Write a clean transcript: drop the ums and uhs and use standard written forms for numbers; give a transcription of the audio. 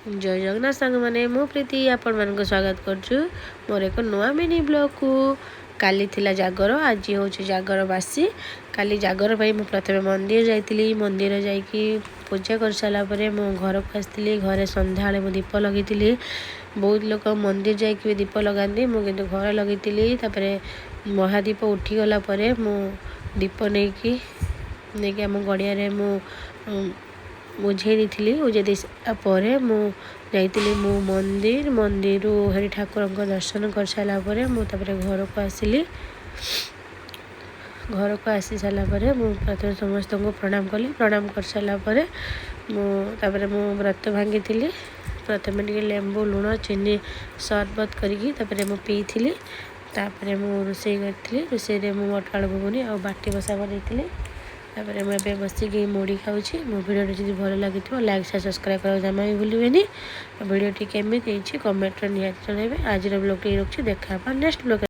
ଜୟ ଜଗନ୍ନାଥ ସାଙ୍ଗମାନେ, ମୁଁ ପ୍ରୀତି ଆପଣମାନଙ୍କୁ ସ୍ୱାଗତ କରୁଛୁ ମୋର ଏକ ନୂଆ ମିନି ବ୍ଲଗ୍କୁ। କାଲି ଥିଲା ଜାଗର, ଆଜି ହେଉଛି ଜାଗର ବାସି। କାଲି ଜାଗର ପାଇଁ ମୁଁ ପ୍ରଥମେ ମନ୍ଦିର ଯାଇଥିଲି। ମନ୍ଦିର ଯାଇକି ପୂଜା କରିସାରିଲା ପରେ ମୁଁ ଘରକୁ ଆସିଥିଲି। ଘରେ ସନ୍ଧ୍ୟାବେଳେ ମୁଁ ଦୀପ ଲଗେଇଥିଲି। ବହୁତ ଲୋକ ମନ୍ଦିର ଯାଇକି ବି ଦୀପ ଲଗାନ୍ତି, ମୁଁ କିନ୍ତୁ ଘରେ ଲଗେଇଥିଲି। ତାପରେ ମହାଦୀପ ଉଠିଗଲା ପରେ ମୁଁ ଦୀପ ନେଇକି ନେଇକି ଆମ ଗଡ଼ିଆରେ ମୁଁ ବୁଝେଇ ଦେଇଥିଲି। ଉଜେଇ ଦେଇ ସାରିଲା ପରେ ମୁଁ ଯାଇଥିଲି ମୁଁ ମନ୍ଦିର। ମନ୍ଦିରରୁ ସେଠି ଠାକୁରଙ୍କ ଦର୍ଶନ କରିସାରିଲା ପରେ ମୁଁ ତାପରେ ଘରକୁ ଆସିଲି। ଘରକୁ ଆସି ସାରିଲା ପରେ ମୁଁ ପ୍ରଥମେ ସମସ୍ତଙ୍କୁ ପ୍ରଣାମ କଲି। ପ୍ରଣାମ କରିସାରିଲା ପରେ ମୁଁ ତାପରେ ମୁଁ ବ୍ରତ ଭାଙ୍ଗିଥିଲି। ପ୍ରଥମେ ଟିକେ ଲେମ୍ବୁ, ଲୁଣ, ଚିନି ସରବତ କରିକି ତାପରେ ମୁଁ ପିଇଥିଲି। ତାପରେ ମୁଁ ରୋଷେଇ କରିଥିଲି। ରୋଷେଇରେ ମୁଁ ମଟର ଆଳୁ ଘୁଗୁନି ଆଉ ବାଟି ବସା ବନେଇଥିଲି। ତାପରେ ମୁଁ ଏବେ ବସିକି ମୁଢ଼ି ଖାଉଛି। ମୋ ଭିଡ଼ିଓଟି ଯଦି ଭଲ ଲାଗିଥିବ, ଲାଇକ୍, ସେୟାର, ସବସ୍କ୍ରାଇବ୍ କରିବାକୁ ଜମା ବି ଭୁଲିବେନି। ଭିଡ଼ିଓଟି କେମିତି ହେଇଛି କମେଣ୍ଟରେ ନିହାତି ଜଣାଇବେ। ଆଜିର ବ୍ଲଗ୍ଟି ରଖୁଛି, ଦେଖା ହେବା ନେକ୍ସଟ ବ୍ଲଗ୍।